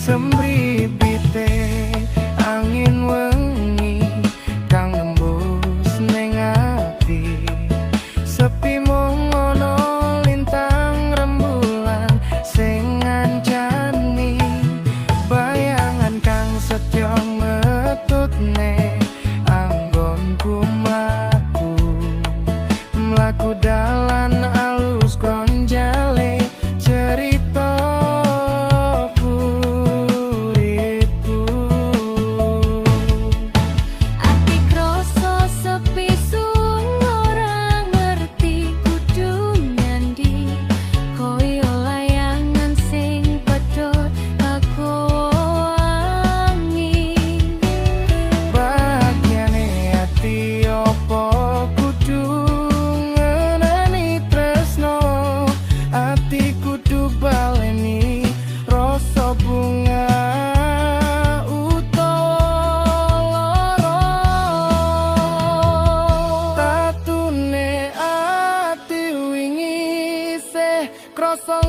Semribite angin wengi kang nembus ning ati. Sepi mung ana lintang rembulan sing ngancani. Bayangan kang setya ngetutne anggonku mlaku. Mlaku dalan alus kronjale cerita uripku. Ati kroso sepi sun, ora ngerti kudu nyandi. Koyo layangan sing pedhot kagowo angin. Bagiane ati opo kudu ngenani tresno? Ati kudu baleni rasa bungah utawa lara. Tatune ati wingi sih krasa.